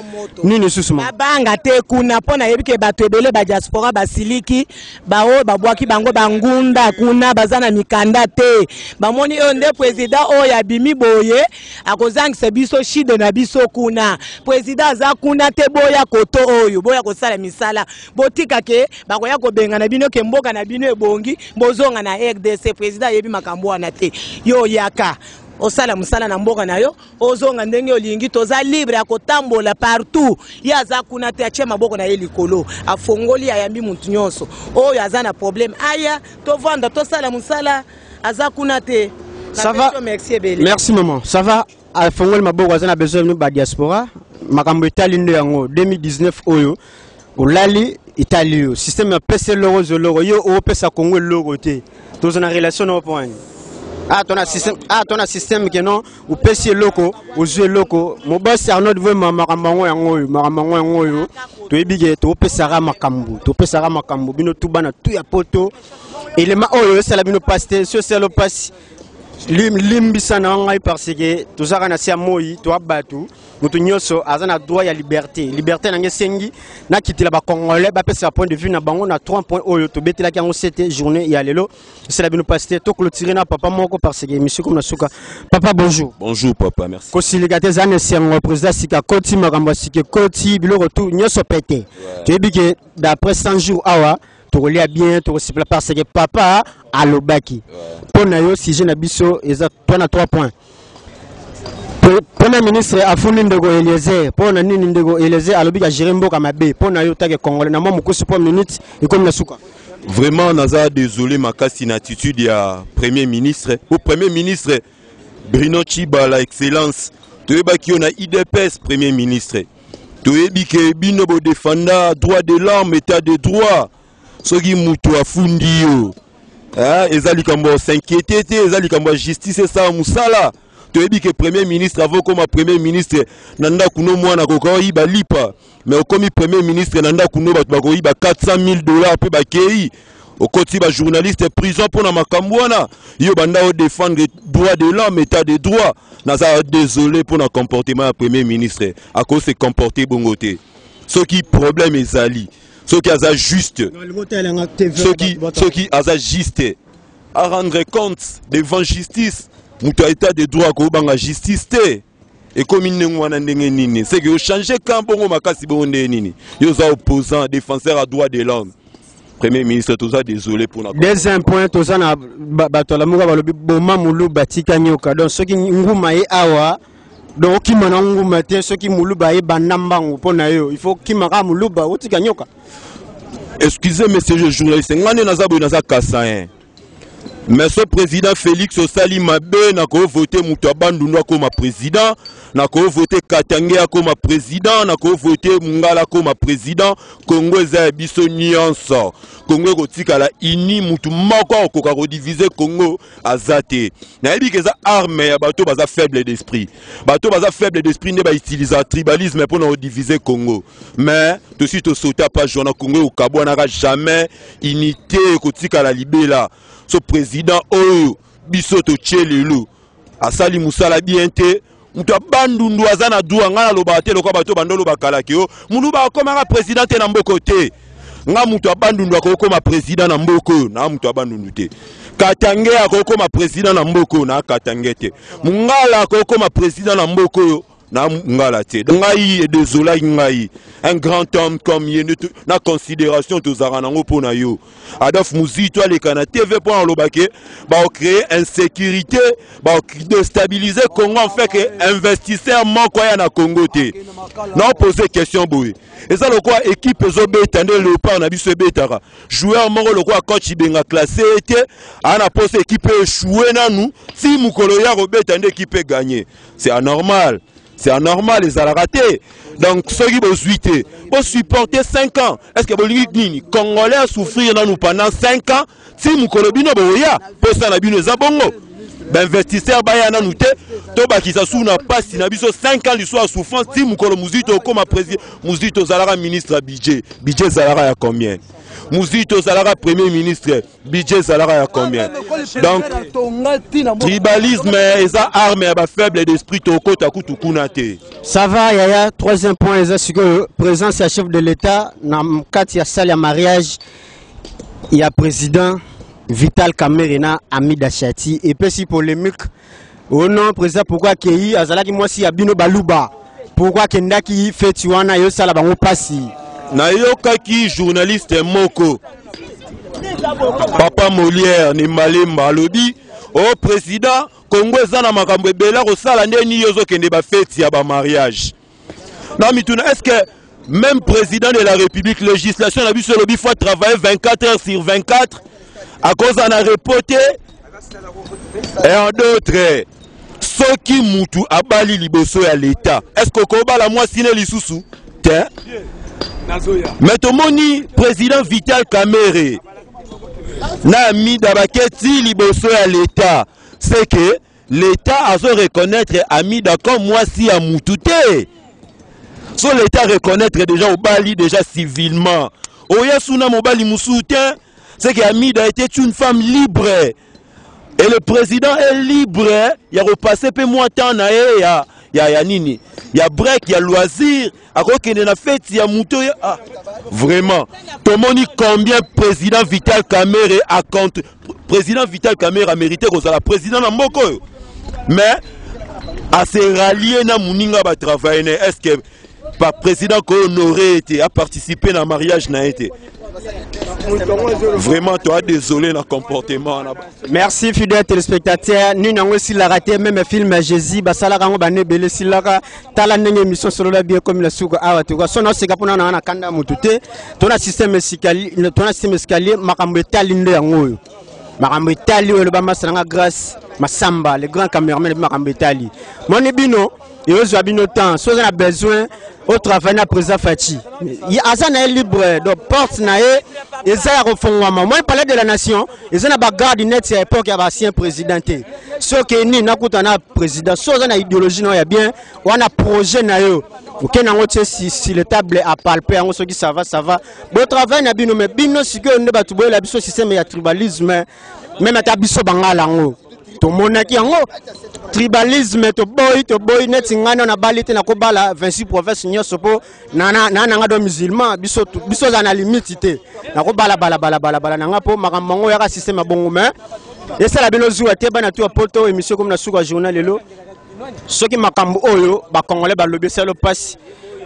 nini susu ma? Babanga te kuna, mpo nayebi ke bato ebele badiaspora basiliki, baoyo babwaki bango bangunda kuna, baza na mikanda te. Bamoni oyo nde président oyo abimi boye, akozangisa biso shide na biso kuna. Président aza kuna te. Boya koto oyo, boya kosala misala, botika ke bakoya kobengana bino, ke mboka na bino ebongi, bozonga na RDC. Président ayebi makambo wana te. Yo oyaka osala mosala na mboka na yo, ozonga ndenge olingi. Toza libre ya kotambola partout. Ye aza kuna te, atie maboko na ye likolo, afongoli, ayambi mutu nyonso oyo aza na problème, aya tovanda, tosala mosala. Aza kuna te. Ça va? Merci ebele. Merci maman. Ça va. Afongoli maboko, aza na besoin bino badiaspora. Makambo etali nde yango 2019 oyo olali, etali yo. Système apesa eloko, ozwa eloko, yo opesa Kongo eloko te. Toza na relation na yo mpo wani. Ah, tona système, ah, tona système ke non, opesi eloko, ozwi eloko. Mobasi Arnold Vwema, makambo yango yango oyo, makambo yango yango oyo toyebi ke topesaka makambo, topesaka makambo bino tu bana tu ya poto. Elema oyo esala bino pasi te. So esala pasi, limbisa na ngai, parce que tozalaka na se ya moi, toa bato, moto nyonso aza na droit ya liberté. Liberté nange esengi nakitela bacongolais, bapesa point de vue na bango na 3 point oyo tobetelaki yango sete journée ya lelo. Esala bino pasi te. Toclôturer na papa moko, parce que émission comme na suka. Papa, bonjour. Bonjour papa, merci. Kosilika te, eza na esengo. Président sika koti, makambo ya sika ekoti, biloko tu nyonso pete. Toyebi ke d'après 100 jours awa tokolia bien, tokosepela, parce que papa alobaki mpo na yo. Sujet na biso eza 3 na 3 points. Premier ministre afundi ndeko Eliezer mpo na nini? Ndeko Eliezer alobi agérer mboka mabe. Mpo na yo take congolais, na mwa mokusi mpo minute ekomi na suka. Vraiment, naza désolé makasi na attitude ya premier ministre. Po premier ministre Bruno Tshibala, excellence, toyebaki yo na UDPS, premier ministre. Toyebi ke bino bodefanda droit de l'homme, état de droit. Soki mutu afundi yo, eza likambo ya s'inquiéter te, eza likambo ya justice esala mosala. Toyebi ke premier ministre, avant okoma premier ministre, na ndako no mwana akoka oyiba lipa, mais okomi premier ministre, na ndako no bato bakoyiba 400 000 $ mpe bakei, okoti bajournaliste prison mpona makambo wana. Yo banda odéfendre droit de l'homme, état de droit. Naza désolé mpona comportement ya premier ministre. Akose comporter bongo te. Soki problème ezali, soki aza juste, soki aza juste, à rendre compte devant justice. Moto ya état de droit akobanga justice te. Ekomi ndenge wana ndenge nini? Seke ochange camp bongo makasi bongo ndenge nini? Yo oza opposant, défenseur à droit de l'homme. Premier ministre, toza désolé mpona Deuxième point, toza na bato ya Lamuka, balobi boma molu, batika nyoka. Donc soki nguma ye awa, Donc okima na nguma te, soki moluba ayebanda mbangu mpo na yo, il faut okima kaka moluba, otika nyoka. Excusez, monsieur le journaliste, ngai nde naza boye, naza kasain, mais so président Félix osali mabe, nakovote moto ya Bandundu akoma président, nakovote Katange akoma président, nakovote Mongala akoma président. Kongo eza ya biso nyonso. Kongo ekotikala uni. Mutu moko akokoka kodiviser Kongo aza te. Nayebi ke eza arme ya bato baza faible d'esprit. Bato baza faible d'esprit nde bautiliser tribalisme mpona kodiviser Congo, mais tosi tosauta page wana. Congo ekokabwanaka jamais, unité ekotikala libela. So président oyo biso totie lelo asali mosala bien te, moto ya Bandundu aza na droit. Ngai nalobaka te lokola bato bando olobakalaki o moluba akomaka président te na mboka te. Nga moto ya Bandundu akokoma président na mboka oyo, na moto ya Bandundu te. Katange akokoma président na mboka oyo, na Katange te. Mongala akokoma président na mboka oyo, na Ngala te. Ngai edésolaki ngai, un grand homme comme ye, na considération tozalaka nango mpo na yo, Adolphe Muzito, aleka na TV mpo alobake bakocréer insécurité, bakodéstabiliser Congo, en fait ke investisseur moko aya na Congo te. Naopose question boye: eza lokola équipe ezobeta nde Léopard na biso ebetaka, joueur moko lokola coach Ibenga classe ye te, aa na posa équipe échoue nanu ti mokolo ya kobeta nde équipe eganye. C'est anormal, c'est anormal, ezalaka te. Donc soki bozwi te, bosupporte 5 ans. Est ce que bolingi nini? Congolais asouffrir nanu pendant 5 ans ti mokolo bino boya? Posa na bino eza bongo, bainvestisseur baya nanu te, tobakisa su na pasi na biso 5 ans liso ya souffrance ti mokolo Muzito okóma président? Muzito ozalaka ministre ya budget, budget ezalaka ya combien? Muzito ozalaka premier ministre, budget ezalaka ya combien? Donc tribalisme eza arme ya bafaible d'esprit, tokota kutu kuna te. Ça va, yaya. Troisième point eza sikoyo présence ya chef de l'État na kati ya salle ya mariage ya président Vital Kamerhe na Amida Shati epesi polémique. Oh non, président pourquoi akei? Azalaki mwasi ya bino baluba, pourquoi akendaki feti wana? Eyosala bango mpasi. Nayokaki journaliste moko, papa Molière Nembalemba, alobi o président, Congo eza na makambo ebele akosala, nde nini ozokende bafeti ya bamariage? Na mituna, est ce que même président de la République, législation na biso elobi faut travailler 24 heures sur 24, akozala na repos te? Et en d'autres, soki mutu abali liboso ya l'État, est ce que okobala mwasi ne lisusu te? Mais tomoni président Vital Kamerhe na Amida baketi liboso ya l'État, c'est que l'État azo reconnaître Amida comme mwasi ya mutu te. So l'État reconnaître déjà, obali déjà civilement, oya suna mobali mosusu te, c'est que Amida était une femme libre et le président est libre ya kopasser mpe mwa temps na ye ya nini, ya break, ya loisir, akokende na feti ya moto oyo. Ah, vraiment, tomoni combien président Vital Kamerhe a contre. Président Vital Kamerhe amérité kozala président na mboka oyo, mais ase rallier na moninga batravaille na. Est ce que pa président kohonorer ete aparticipe na mariage na ye te? Vraiment, toa désolé na comportement wana. Merci, fidèle téléspectateur. Nini yango esilaka te, même film ya Jésus basalaka yango bana ebele, esilaka. Tala ndenge émission Solola bien komi na suka awa. Toka so naoseka mpona nanga na kanda ya motu te. Tona système escalier, tona système escalier. Makambo etali nde yango oyo, makambo etali oyo eloba masa nanga Grâce Masamba, le grand cameraman. Ebi makambo etali moni bino, ezozwa bino temps. So oza na besoin otravaille na président Fatshi, aza na ye libre, donc porte na ye eza ya kofungwama. Moi, palais de la Nation eza na bagarde net ya époque ya baancien président te. Soki nini nakuta na président, so oza na idéologie na yo ya bien wana, projet na yo, okende yango tie sur le table, apalpe yango. Soki ça va, ça va, botravaille na bino. Mais bino sikoyo nde bato boyela biso système ya tribalisme. Même ata biso bangala yango tomonaki yango, tribalisme toboyi, toboyi. Neti ngai nano nabali te, nakobala 26 province nyonso mpo na nanga do musulman. Biso biso ozala na limite te, nakobala balabalabalabala na nga mpo makambo yango oyaka système ya bongo. Mais esala bino zuwa te, bana tu ya poto. Émission komi na suka, journal lelo. Soki makambo oyo bacongolais balobi esala mpasi,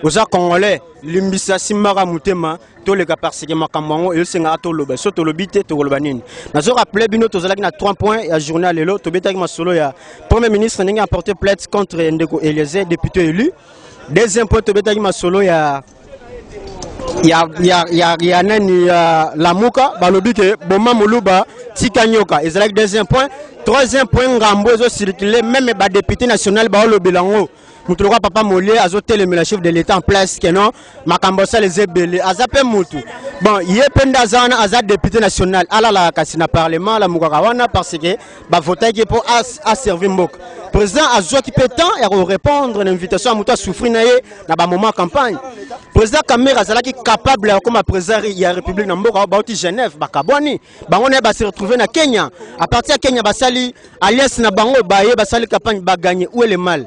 Oza congolais, limbisa, simbaka motema, toleka parce que makambo yango ezosengaka toloba. So tolobi te, tokoloba nini? Nazo rappeler bino, tozalaki na 3 points ya journée ya lelo. Tobetaki masolo ya premier ministre ndenge aporte plainte contre ndeko Eliezer, député élu. Deuxième point, tobetaki masolo ya nani, ya Lamuka, balobi ke boma moluba tika nyoka, ezalaki deuxième point. Troisième point, ngambo ezocircule, même badéputé national baolobela yango. Moto lokola papa Molie azotelemela chef de l'État en place ke non, makambo asala eza ebele. Aza mpe mutu bon, ye mpe nde aza wana, aza député national, alalaka kasi na parlement, alamukaka wana parce que bavotaki mpo aservi mboka. Président azwaki mpe temps ya korépondre na invitation ya moto asouffrir na ye na bamoment ya campagne. Président Kamerhe azalaki capable ya kokoma président ya république na mboka. Bauti Genève, bakabwani bango na ye, base retrouve na Kenya. À partir ya Kenya, basali alliance na bango, baye basali campagne, baganye. Où est le mal?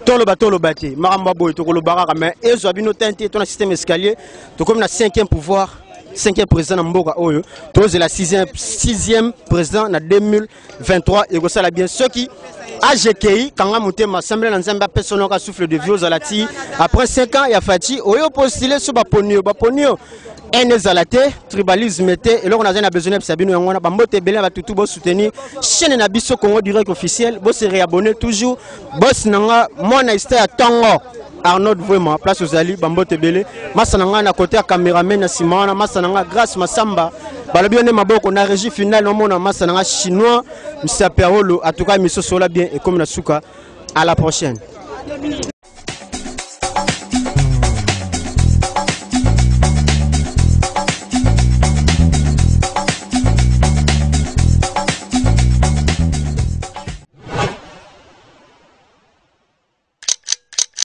Toloba, toloba te, makambo ya boye tokoloba kaka, mais ezwa bino te te. To na système escalier, tokomi na cinquième pouvoir, cinquième président na mboka oyo. Tozela sixième président na 2023, ekosala bien. Soki agki kanga motema, assemblée na Nzambe apesa noka souffle de vie, ozala ti après 5 ans ya Fatshi oyo postule. So baponi yo, baponi yo, haine ezala te, tribalisme te. Eloko nazali na besoin yebisa bino yango wana. Bambote ebele na batutu bosoutenir chaîne na biso Congo Direct Officiel, bose réabonner toujours. Bos na nga, mwana esta ya ntongo, Arnaud, vraiment place ozali, bambote ebele. Masa na ngai na côté ya cameraman na nsima wana, masa na nga Grâce Masamba, balobi yo nde maboko na régie finale. Omona masa na nga chinois Misape Aolo. En tout cas, miso sola bien, ekomi na suka. À la prochaine.